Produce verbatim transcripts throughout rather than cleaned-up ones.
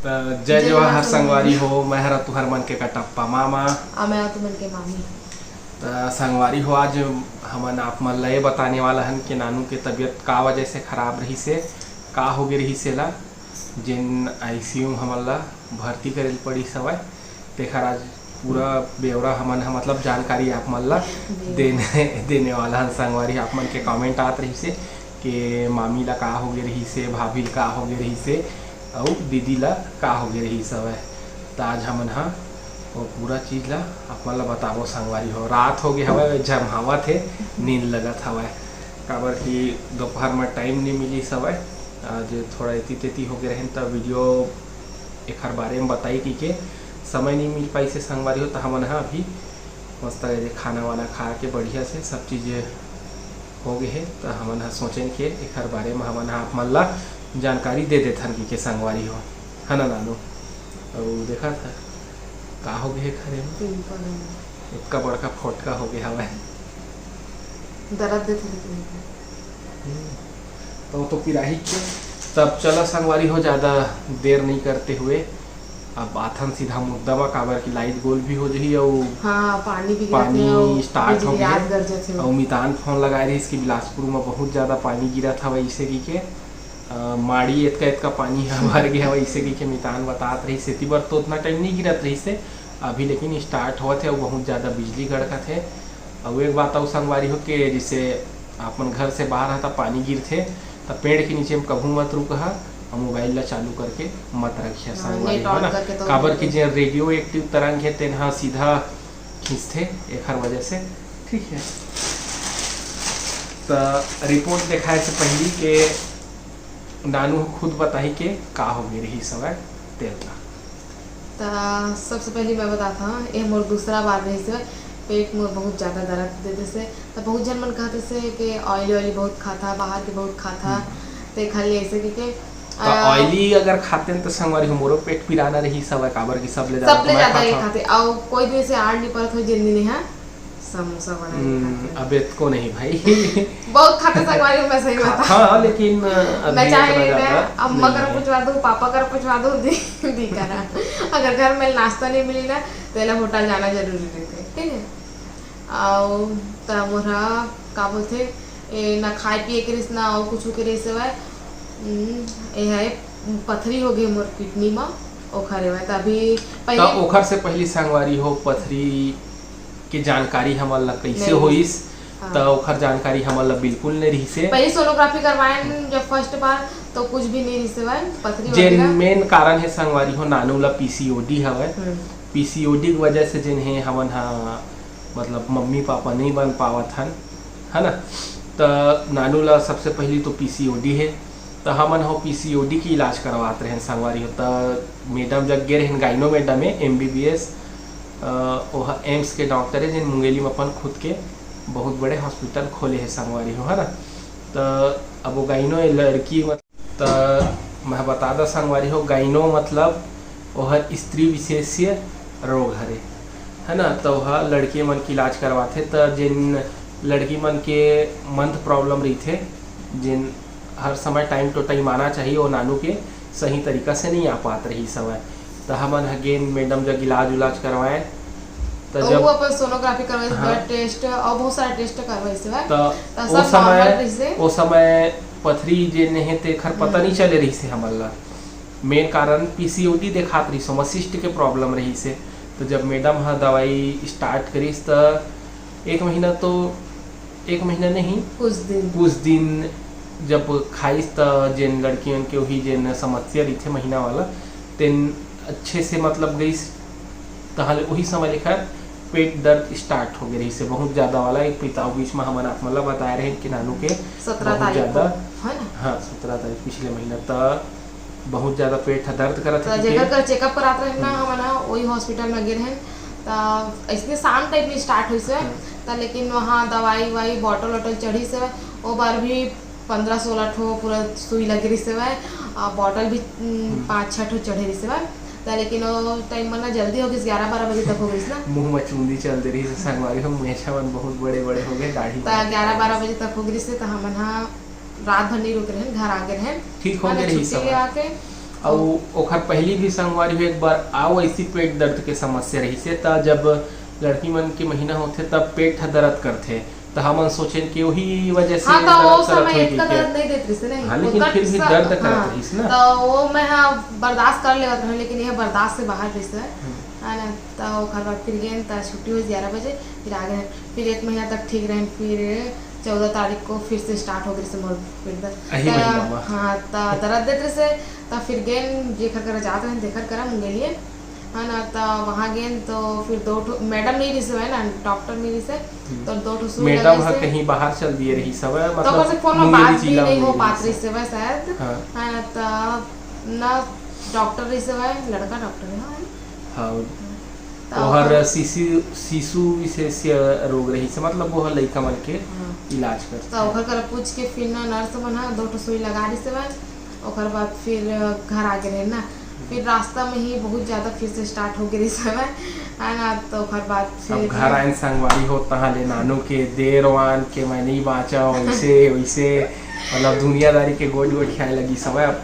जय जय जोहार जोहार संगवारी संगवारी। हो, मैं हरा तुहर मन के कटप्पा मामा। आ, मैं हरा तुमन के मामी। त संगवारी हो, आज हमन आप मन ल ये बताने वाला हन कि नानू के तबीयत का वजह से खराब रहिस हे, का होगे रहिस हे ला, जेन आईसीयू हमन ला भर्ती करे ल पड़िस हवय, तेखर आज पूरा ब्यौरा हमन ह, मतलब जानकारी आप मन ला दे- देने, देने वाला हन संगवारी। आप मन के कमेंट आत रहिस हे कि मामी ला का होगे रहिस हे, भाभी ला का होगे रहिस हे, अउ दीदी ला का होगे रहिस हवय। त आज हमन ह वो पूरा चीज ला आप मन ला बताबो संगवारी हो। रात होगे हवय, झमहावत हे, नींद लगत हवय, काबर कि दोपहर म टाइम नइ मिलिस हवय। आज थोड़ा एती तेती होगे रहेन, त वीडियो एखर बारे म बताई कहिके समय नइ मिल पाइस हे संगवारी हो। त हमन ह अभी मस्त खाना वाना खा के बढ़िया से सब चीज होगे हे, त हमन ह सोचेन के एखर बारे म हमन ह आप मन ला जानकारी दे देथन कहिके संगवारी हो, है ना नानू? अउ देखत ह का होगे हे एखर एमा, पिंपल हे। इतका बड़का फोटका होगे हवय। दरद देथे लेकिन। हम्म। तो, तो पिराही के। तब चला संगवारी हो, ज्यादा देर नहीं करते हुए अब आथन सीधा मुद्दा म, काबर कि लाइट गोल भी हो जही अउ हाँ, पानी भी गिरत हे पानी अउ start हो बिजली गए। रात गरजत हे। अउ मितान फोन लगाए रहिस कि बिलासपुर म बहुत ज्यादा पानी गिरत हवय, इसे कहिके, अ, माड़ी एतका एतका पानी ह भर गे हवय, इसे कहिके मितान बतात रहिस। सेती बर तो उतना टाइम नहीं गिरत रहिस हे, अभी लेकिन start होवत हे अउ बहुत ज्यादा बिजली कड़कत हे। अउ एक बात अउ संगवारी हो के, जैसे अपन घर से बाहर ह त पानी गिरथे, त पेड़ के नीचे म कभू मत रुकहा, अउ मोबाइल ला चालू करके मत रखिया हाँ, संगवारी net हो on ना, करके तो काबर कि जे रेडियो एक्टिव तरंग हे तेन ह सीधा खींचथे, एखर वजह से, ठीक है। त रिपोर्ट देखाए से पहिली के नानू ह खुद बताही के का होगे रहिस हवय तेन ला। त सबसे पहली मैं बतात हव, ये मोर दूसरा बार रहिस हवय, पेट मोर बहुत ज्यादा दर्द दे देस हे। त बहुत झन मन कहत हे कि ऑयली ऑयली बहुत खाता, बाहर के बहुत खाता, हम्म। तेखर ले ऐसे कहिके, त आ, ऑयली अगर खातेन त संगवारी हो मोरो पेट पिराना रहिस हवय, काबर कि सबले ज्यादा सबले तो मैं ज्यादा ये खाथंव। खाथे, अउ कोई दिन से आड़ नहीं परत हो जिन दिन हे। समोसा बना के हम्म, खाते हैं। अब इतको नहीं भाई। बहुत खाते संगवारी हो, मैं सही खा-, बताऊं। हाँ, लेकिन, अ, अभी मैं चाहे उतना नहीं, ज्यादा मैं अम्मा नहीं कर है। पूछवा दूं, पापा कर पूछवा दूं, दी, दी करा। अगर घर में नाश्ता नहीं मिली ना, तो एला होटल जाना जरूरी रहते, ठीक है? अउ त मोरा का बोलथे, ए, ना खाए पिए के रिस, ना अउ कुछ के रिस हवय। हम्म, ए है, पथरी हो गई मोर किडनी में, ओखर हवय। त अभी त पहले ओखर से पहली संगवारी हो, पथरी के जानकारी हमन ला कइसे नहीं होइस, हाँ। त ओखर जानकारी हमन ला बिल्कुल नहीं रहिसे। पहले सोनोग्राफी करवाएन जब फर्स्ट बार, तो कुछ भी नहीं रहिसे भाई, पथरी जेन वगैरह। मेन कारण हे संगवारी हो, नानू ला पीसीओडी हवय। हम्म। पीसीओडी के वजह से जेन हे हमन हा, मतलब मम्मी पापा नहीं बन पावत हन, है ना? त नानू ला सबसे पहली तो पीसीओडी हे, त हमन हो पीसीओडी के इलाज करवात रहेन संगवारी हो। त मैडम जग गे रहेन, गाइनो मैडम हे, एमबीबीएस, अ, ओह एम्स के डॉक्टर हे, जेन मुंगेली में अपन खुद के बहुत बड़े हॉस्पिटल खोले हे संगवारी हो, है ना? त अब वो गाइनो ए लड़की, मत-, त मैं बता दा संगवारी हो, गाइनो मतलब ओह स्त्री विशेषीय रोग हरे, है ना? त ओह लड़की मन के इलाज करवाथे। त जेन लड़की मन के मंथ प्रॉब्लम रहिथे, जेन हर समय टाइम टू टाइम आना चाहिए, वो नानू के सही तरीका से नहीं आ पात रहिस हवय। त हमन ह गेन मैडम जग इलाज उलाज करवाएन। त त जब वो अपन सोनोग्राफी करवाइस, हाँ। ब्लड टेस्ट और बहुत सारा टेस्ट करवाइस हवय। त त ओ सब समय, नॉर्मल रहिसे। ओ समय पथरी जे ने हे तेखर पता हम्म। नहीं चले रहिसे हमन ला। मेन कारण पीसीओडी देखात रहिस, ओमा सिस्ट के प्रॉब्लम रहिसे। त जब मैडम ह दवाई स्टार्ट करिस त एक महीना तो, एक महीना नहीं, कुछ दिन। कुछ दिन जब खाइस त जेन लड़की मन के वही जेन समस्या रहिथे महीना वाला, तेन अच्छे से मतलब गइस। तहाले वही समय लेकर पेट दर्द स्टार्ट हो गए रहिसे बहुत ज्यादा वाला। एक पिताऊ बीच में हमन आप मन ला बताए रहे कि नानू के सत्रह बहुत तारीख ज्यादा, को, है ना? हाँ, सत्रह तारीख पिछले महीना त बहुत ज्यादा पेट ह दर्द करत त हे जेकर कहिके। कर चेकअप करात रहे ना, हम्म। हमन ह वही हॉस्पिटल में गे रहेन। त ऐसने शाम टाइप में स्टार्ट होइस हवय। हम्म। त लेकिन वहाँ दवाई वाई बॉटल वॉटल चढ़िस हवय, ओ बार भी पन्द्रह सोलह ठो पूरा सुई लगे रहिस हवय, आ बॉटल भी, हम्म, हम्म। पाँच छह ठो चढ़े रहिस हवय। त लेकिन ओ टाइम में ना जल्दी हो गइस, ग्यारह बारह बजे तक हो गइस ना। मुंह में चूंदी चल दे रहिस संगवारी हो, मुहेछा मन बहुत बड़े बड़े हो गए, दाढ़ी त मन। ग्यारह बारह बजे तक हो गइस, त हमन ह रात भर नहीं रुके रहेन, घर आ गए रहेन। ठीक हो गए रहिस छुट्टी हवय। आके। अउ ओखर पहिली भी संगवारी हो एक बार अउ ऐसी पेट दर्द के समस्या रहिसे, त जब लड़की मन के महीना होथे तब पेट ह दर्द करथे, त हमन सोचेन कि वही वजह से हाँ, त दर्द वो करत समय होही इतना कहिके। दर्द नहीं देत रहिसे नहीं। हाँ, लेकिन ओकर फिर भी स-, दर्द करत हाँ, रहिस ना। त वो मैं हा बर्दाश्त कर लेवत रहूँ, लेकिन ये बर्दाश्त से बाहर रहिसे। हम्म। है ना, त ओखर बाद फिर गेन त छुट्टी हो ग्यारह बजे, फिर आ गए, फिर एक महीना तक ठीक रहेन, फिर चौदह तारीख को फिर से स्टार्ट हो गए मोर पेट दर्द। यही त महीना में। हाँ, त दर्द देत रहिसे, त फिर गेन जेखर करा जात रहेन, तेखर करा मुंगेलिए, है ना, त वहाँ गेन तो फिर दो ठो मैडम नहीं रहिसे है ना, डॉक्टर नहीं रहिसे, हम्म। तो दो ठो सुई मैडम लगे ह से। कहीं बाहर चल दिए रहिस हवय, तो मतलब ओकर से फोन में मुंगेली बात भी जिला नहीं हो मुंगेली पात से। रहिसे हवय शायद। हाँ। है ना, त ना डॉक्टर रहिसे हवय, लड़का डॉक्टर है, हाँ। हाँ। त ओहर ओकर शिशु, शिशु विशेष रोग रहिसे, मतलब वो ह लइका मन के हाँ। इलाज करथे। त ओकर करा पूछ के फिर ना नर्स मन ह दो ठो सुई लगा रहिसे हवय, ओकर बाद फिर घर आ गए रहे ना, फिर रास्ता में ही बहुत ज्यादा फिर से स्टार्ट हो गए रहिस हवय, है ना, तो ओकर बाद अब फिर घर आएन संगवारी हो, तहाँ ले नानू के देर वान के मैं नहीं बाँचा, वैसे, वैसे, मतलब दुनियादारी के गोठ गोठ खाए लगिस हवय। अब,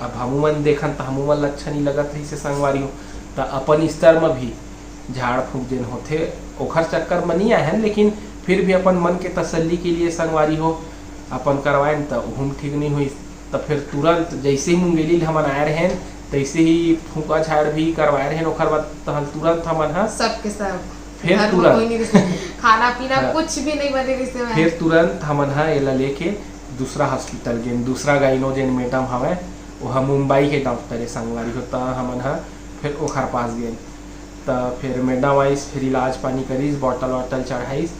अब हमू मन देखन त हमू मन ल अच्छा नहीं लगत रहिसे संगवारी हो, त अपन स्तर म भी झाड़ फूँक जेन होथे, ओखर चक्कर म नहीं आए हन, लेकिन फिर भी अपन मन के तसल्ली के लिए संगवारी हो, अपन करवाएन त उहू म ठीक नहीं होइस। त फिर तुरंत जैसे ही मुंगेली ल हमन आए रहेन, तैसे ही फूँका झाड़ भी करवाए रहेन। ओखर बाद तहन तुरंत हमन ह सबके सब। फिर घर में तुरंत। कोई नहीं रहिसे, खाना पीना हाँ। कुछ भी नहीं बने रहिसे मैं। फिर तुरंत हमन ह एला लेके दूसरा हॉस्पिटल गेन, दूसरा गाइनो जेन मैडम हवय, वो ह मुंबई के डॉक्टर है संगवारी हो, त हमन ह फिर ओखर पास गेन। त फिर मैडम आइस, फिर इलाज पानी करिस, बॉटल वॉटल चढ़ाइस,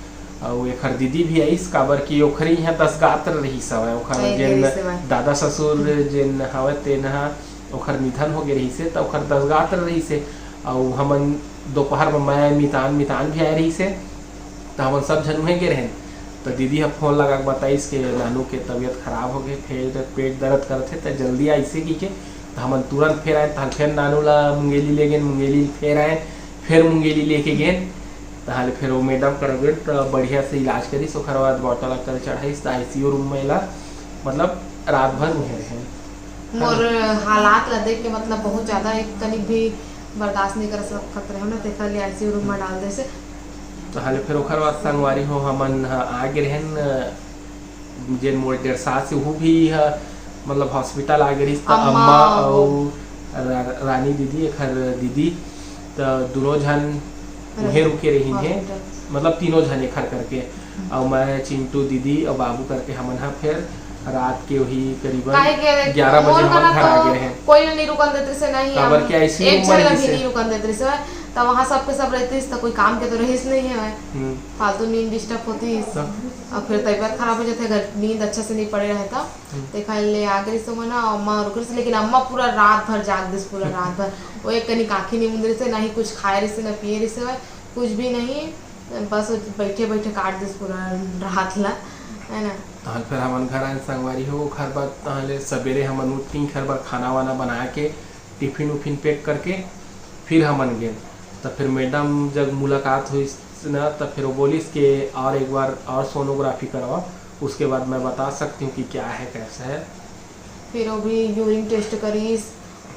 अउ एखर दीदी भी आइस, काबर कि ओखरे इहाँ दसगात्र रहिस हवय, ओखर सही जेन रहिस हवय। दादा ससुर जेन हवय, तेन ह ओखर निधन हो गे रहिसे, त ओखर दसगात्र रहिसे, अउ हमन दोपहर म मैं, मितान, मितान भी आए रहिसे, त हमन सब झन उहें गे रहेन। त दीदी ह फोन लगा के बताइस के नानू के तबीयत खराब हो गे, फेर पेट दर्द करथे, त जल्दी आइसे कहिके। त हमन तुरंत फेर आएन, तहन फेर नानू ला मुंगेली ले गेन, मुंगेली फेर आएन, फेर मुंगेली लेके गेन, तहां ले फेर वो मैडम करा गेन, त बढ़िया से इलाज करिस, ओखर बाद बॉटल वॉटल चढ़ाइस, त आईसीयू रूम में एला, मतलब, रात भर उहें रहेन। मोर हालात ला देख के, मतलब, बहुत ज्यादा एक कनिक भी बर्दाश्त नहीं कर सकत रहे ना, तेखर ले आईसीयू रूम में डाल देसे। तहां ले फेर ओखर बाद संगवारी हो, हमन ह आ गे रहेन, जेन मोर डेढ़ साल से, उहू भी ह, मतलब, हॉस्पिटल आ गे रहिस, त अम्मा अम्मा अउ अउ रा-, रानी दीदी, एखर दीदी, त दुनों झन उहें रुके रहिन हे, हॉस्पिटल। मतलब, तीनों झन एखर करके, अउ मैं, चिंटू दीदी अउ बाबू करके हमन ह फेर रात के वही करीबन काहे के ग्यारह बजे मोर हमन करा घर आ तो गे रहेन। कोई ल नहीं रुकन देत रहिसे, नहीं काबर हम के आईसीयू एक रूम झन में ला भी रहिसे। नहीं रुकन देत रहिसे, त वहाँ सबके सब रहतिस, त कोई काम के तो रहिस नहीं है, हम्म। फालतू नींद डिस्टर्ब होतिस। त? अउ फेर तबीयत खराब हो जाथे, अगर नींद अच्छा से नहीं पड़े रहे त। हम्म। तेखर ले आ गे रहिसे मन ह, अम्मा रुके रहिसे, लेकिन अम्मा पूरा रात भर जाग दिस, पूरा रात भर। वो एक कनिक आँखी नहीं मुंदे रहिसे, ना ही कुछ खाए रहिसे, ना पिए रहिसे, कुछ भी नहीं, बस वो बैठे बैठे काट दिस पूरा रात ला, है ना। तहन फेर हमन घर आएन संगवारी हो, ओखर बाद तहन ले सबेरे हमन उठ के एखर बर खाना वाना बना के, टिफिन उफिन पैक करके फिर हमन गेन। त फिर मैडम जब मुलाकात होइस ना, त फिर वो बोलिस के और एक बार और सोनोग्राफी करवा। उसके बाद मैं बता सकती हूँ कि क्या है, कैसा है। फिर वो भी यूरिन टेस्ट करिस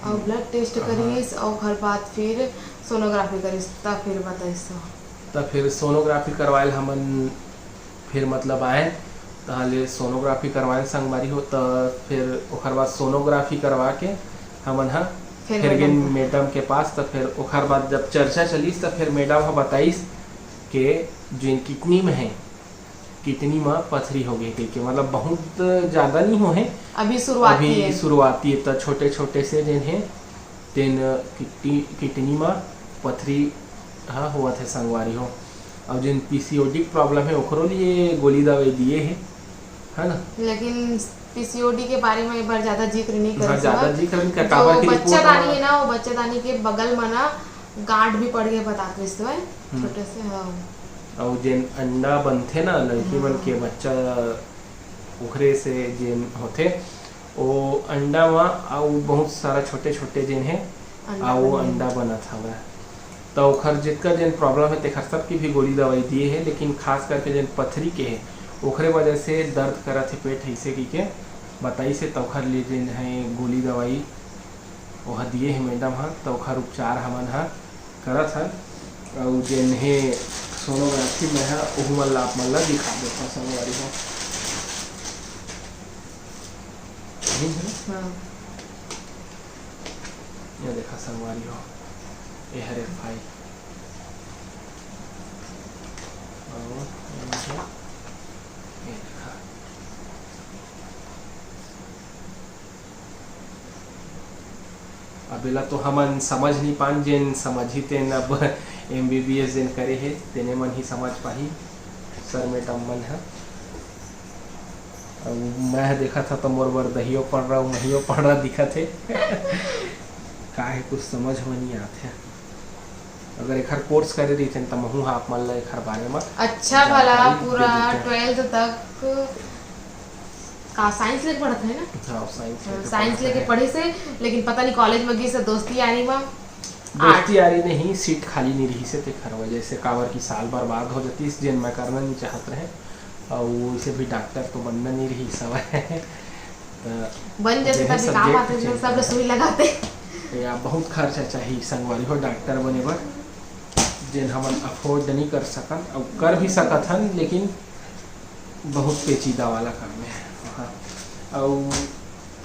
अउ ब्लड टेस्ट हाँ। करिस अउ ओखर बाद फिर सोनोग्राफी करिस, त फिर बताइस। त फिर सोनोग्राफी करवाए ल हमन फिर, मतलब, आएन, तहाँ ले सोनोग्राफी करवाएन संगवारी हो। त फिर ओखर बाद सोनोग्राफी करवा के हमन ह फिर फिर गेन मैडम के पास। त फिर ओखर बाद जब चर्चा चलिस, त फिर मैडम ह बताइस के जेन किडनी में है, किडनी म पथरी हो गे कहिके, मतलब, बहुत ज्यादा नहीं हो हे, अभी शुरुआती अभी है। शुरुआती है, त छोटे-छोटे से जेन हे, तेन किडनी, किडनी म पथरी ह होवत हे संगवारी हो। अउ जेन पीसीओडी के प्रॉब्लम हे, ओकरो लिए गोली दवाई दिए हे, है ना? लेकिन पीसीओडी के बारे में एक बार ज्यादा जिक्र नहीं हाँ, करे ज्यादा हवय। जिक्र नहीं कर, जो काबर के बच्चादानी रिपोर्ट हे ना, वो बच्चादानी के बगल में ना गांठ भी पड़ गए, बतात रहिस हवय, हम्म। छोटे से, हाँ। अउ जेन अंडा बनथे ना लड़की मन के, हाँ। बच्चा ओखरे से जेन होथे, ओ अंडा म अउ बहुत सारा छोटे-छोटे जेन हे, अंडा आ वो बने। अंडा बनत हवय। त ओखर जितका जेन प्रॉब्लम हे, तेखर सबके भी गोली दवाई दिए हे, लेकिन खास करके जेन पथरी के हे, ओखरे वजह से दर्द करत हे पेट, अइसे कहिके बताइस हे, त ओखर लिए जेन हे गोली दवाई ओह दिए हे मैडम ह, त ओखर उपचार हमन ह करत हन। अउ जेन हे सोनोग्राफी में ह, ओहू मन ला आप मन ला दिखा देथन संगवारी हो। ठीक है? हाँ। ये देखा संगवारी हो, ये हरे फाइल। अउ ये देखा। अब एला तो हमन समझ नहीं पान, जेन समझही तेन अब एमबीबीएस जेन करे हे तेने मन ही समझ पाही, सर मैडम मन ह। अब मैं ह देखत ह तो मोर बर दहियो पड़ रहा, महियो पड़ रहा दिखत हे। का हे, कुछ समझ में नहीं आत हे। अगर एखर कोर्स करे रहितेन त महू ह आप मन ल एखर बारे म अच्छा भला जानकारी दे पूरा देतेन। ट्वेल्थ तक का साइंस लेके पढ़त रहे ना? हाँ, साइंस हाँ, लेके साइंस पढ़त लेके रहे। पढ़िस हे, लेकिन पता नहीं कॉलेज में गिस हे दोस्ती यारी में। दोस्ती यारी नहीं, सीट खाली नहीं रहिस हे तेखर वजह से, काबर कि साल बर्बाद हो जतिस, जेन मैं करना नहीं चाहत रहे। अउ वैसे भी डॉक्टर तो बनना नहीं रहिस हवय। त बन जथे जेन हे तभी काम subject आथे, चेंज सब करे। सुई लगाते। या बहुत खर्चा चाही संगवारी हो डॉक्टर बने बर, जेन हमन अफोर्ड नहीं कर सकन, अउ कर भी सकत हन, लेकिन बहुत पेचीदा वाला काम है। हाँ। अउ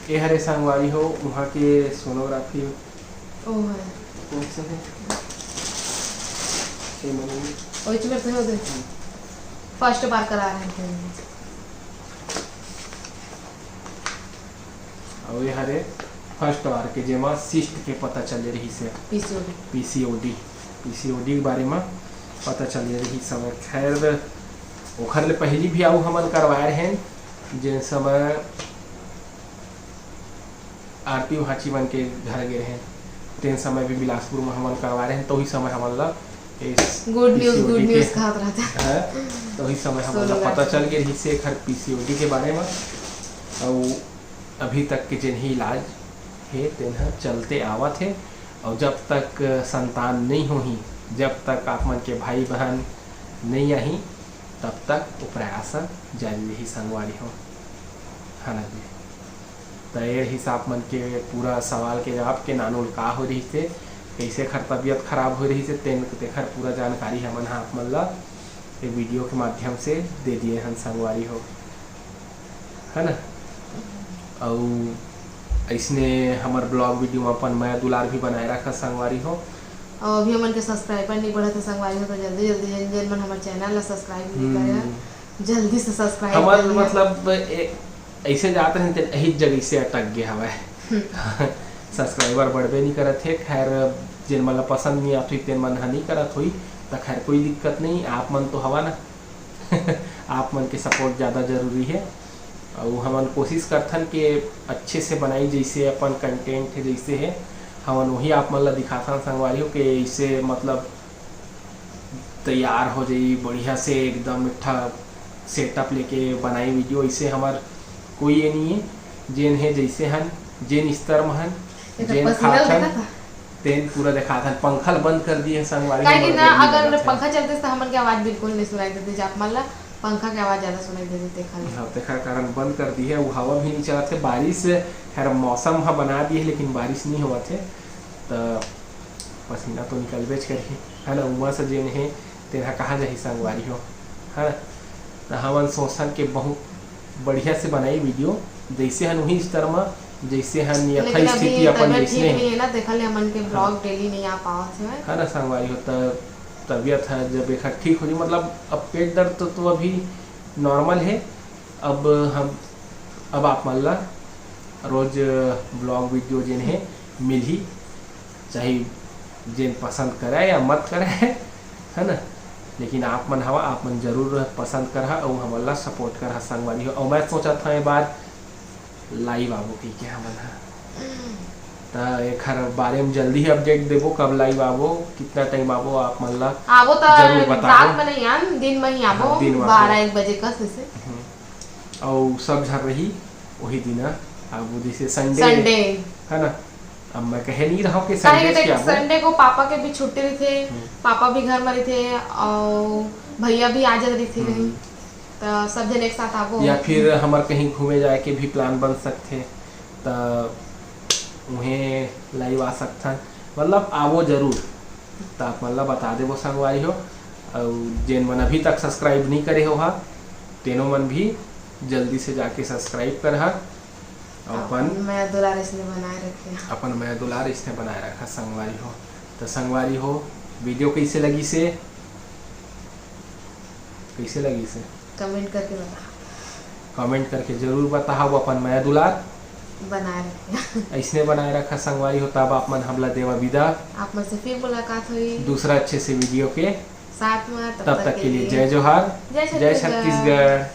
ये हरे संगवारी हो, वहाँ के सोनोग्राफी ओ है। कौन सा है? ये मम्मी। ओइच में तो हो दे। हम्म। फर्स्ट बार करा रहे थे। अउ ये हरे फर्स्ट बार के, जेमा सिस्ट के पता चले रहिस हे। पीसीओडी। पीसीओडी, पीसीओडी के बारे म पता चले रहिस हवय। खैर, ओखर ले पहिली भी अउ हमन करवाए रहेन, जेन समय आरती उहाची मन के घर गे रहेन, तेन समय भी बिलासपुर म हमन करवाए रहेन, तो उही समय हमन ला इस गुड न्यूज, पीसीओडी गुड के, न्यूज कहत रहता। हाँ, तो उही समय हमन ला सोनोग्राफी। पता चल गे रहिस हे एखर पीसीओडी के बारे म। अउ अभी तक के जेन ही इलाज हे, तेन ह चलते आवत हे। अउ जब तक संतान नइ होही, जब तक आप मन के भाई बहन नइ आही, तब तक वो प्रयास ह जारी रही संगवारी हो, है ना जी? त ये रहिस आप मन के पूरा सवाल के जवाब के नानू ल का हो रहिस हे, कइसे खर तबीयत खराब हो रहिस हे, तेन, तेखर पूरा जानकारी हमन ह आप मन ल ये वीडियो के माध्यम से दे दिए हन संगवारी हो, है ना? अउ अइसने हमर ब्लॉग वीडियो म अपन मया दुलार भी बनाए रखा संगवारी हो। अउ अभी हमन के सब्सक्राइबर नहीं बढ़त हे संगवारी हो, तो जल्दी जल्दी जेन जेन मन हमर चैनल ला सब्सक्राइब नहीं करे हम्म। जल्दी से सब्सक्राइब हमर कर लिया। मतलब ए-, ऐसे जात रहे तेन अहिच जगह से अटक गया हवय। हम्म। सब्सक्राइबर बढ़बे नहीं करत हे। खैर, जेन मन ला पसंद नहीं आत होई, तेन मन ह नहीं करत होई, त खैर कोई दिक्कत नहीं, आप मन तो हवा ना। आप मन के सपोर्ट ज़्यादा जरूरी हे। अउ हमन कोशिश करथन के अच्छे से बनाई, जैसे अपन कंटेंट हे, जैसे हे, हमन वही आप मन ला दिखाथन संगवारी हो के ऐसे मतलब तैयार हो जाई बढ़िया से एकदम एक ठा सेटअप लेके बनाई वीडियो। ऐसे हमर कोई ये नहीं है, जेन है जैसे हन, जेन स्तर में हन, एकर जेन पसीना खाथन, दिखत हे। तेन पूरा देखात हन। पंखा ल बंद कर दिए संगवारी काहे कि हमर ना, गर्मी अगर लगत हे। पंखा चलते तो हमन के आवाज बिल्कुल नहीं सुनाई देते, जाप मन ला पंखा के आवाज ज्यादा सुनाई देते तेखर। हाँ, तेखर कारण बंद कर दिए, वो हवा भी नहीं चलत हे। बारिश, खैर मौसम ह बना दिए, लेकिन बारिश नहीं होवत हे, त पसीना तो निकलबेच करही, है ना? उमस जेन हे, तेन ह कहाँ जाही संगवारी हो, है ना? त हमन सोचथन के बहुत बढ़िया से बनाई वीडियो, जैसे हन वही स्तर म, जैसे हन लेकिन अभी यथास्थिति अपन तबीयत जैसने ठीक हे। नहीं है ना, तेखर ले हमन के हाँ। ब्लॉग डेली नहीं आ पावत हे। है ना संगवारी हो, त तबीयत है जब एक ठीक हो जाए, मतलब अब पेट दर्द तो, तो अभी नॉर्मल है। अब हम, अब आप मन ला रोज ब्लॉग वीडियो जेन है मिलही, चाहे जेन पसंद करे या मत करे, है ना? लेकिन आप मन हवा, आप मन जरूर पसंद करहा अउ हमन ला सपोर्ट करहा संगवारी हो। अउ मैं सोचत हूँ ये बार लाइव आबो कहिके हमन ह। त एखर बारे में जल्दी ही अपडेट देबो, कब लाइव आबो, कितना टाइम आबो, आप मन ला आबो त जरूर बताबो। रात में नहीं आन, दिन में ही आबो, हाँ, दिन में आबो। बारह एक बजे कस जैसे। हम्म। अउ सब झन रही वही दिन ह आबो, जैसे संडे, संडे। है ना? अब मैं कहे नहीं रहा हूँ कि काहे संडे के के देख, आबो। संडे को पापा के भी छुट्टी रहिथे, हम्म। पापा भी घर में रहिथे, अउ भैया भी आ जात रहिथे हम्म। कहीं। त सब झन एक साथ आबो। या फिर हमर कहीं घूमे जाए के भी प्लान बन सकथे। त उहें लाइव आ सकथन, मतलब आवो जरूर। त आप मन ला बता देबो संगवारी हो, अउ जेन मन अभी तक सब्सक्राइब नहीं करे हो हा, तेनो मन भी जल्दी से जाके सब्सक्राइब कर हा। अउ अपन अपन मया दुलार इसने बनाए रखे। अपन मया दुलार इसने बनाए रखा संगवारी हो। त संगवारी हो, वीडियो कैसे लगी से, कैसे लगी से कमेंट करके बताओ। कमेंट करके जरूर बताओ अपन मया दुलार बनाए रखे। ऐसने बनाए रखा संगवारी हो। तब आप मन हमला देवा विदा। आप मन से फिर मुलाकात होई दूसरा अच्छे से वीडियो के साथ में। तब तक के लिए जय जोहार, जय जय छत्तीसगढ़। छत्तीसगढ़।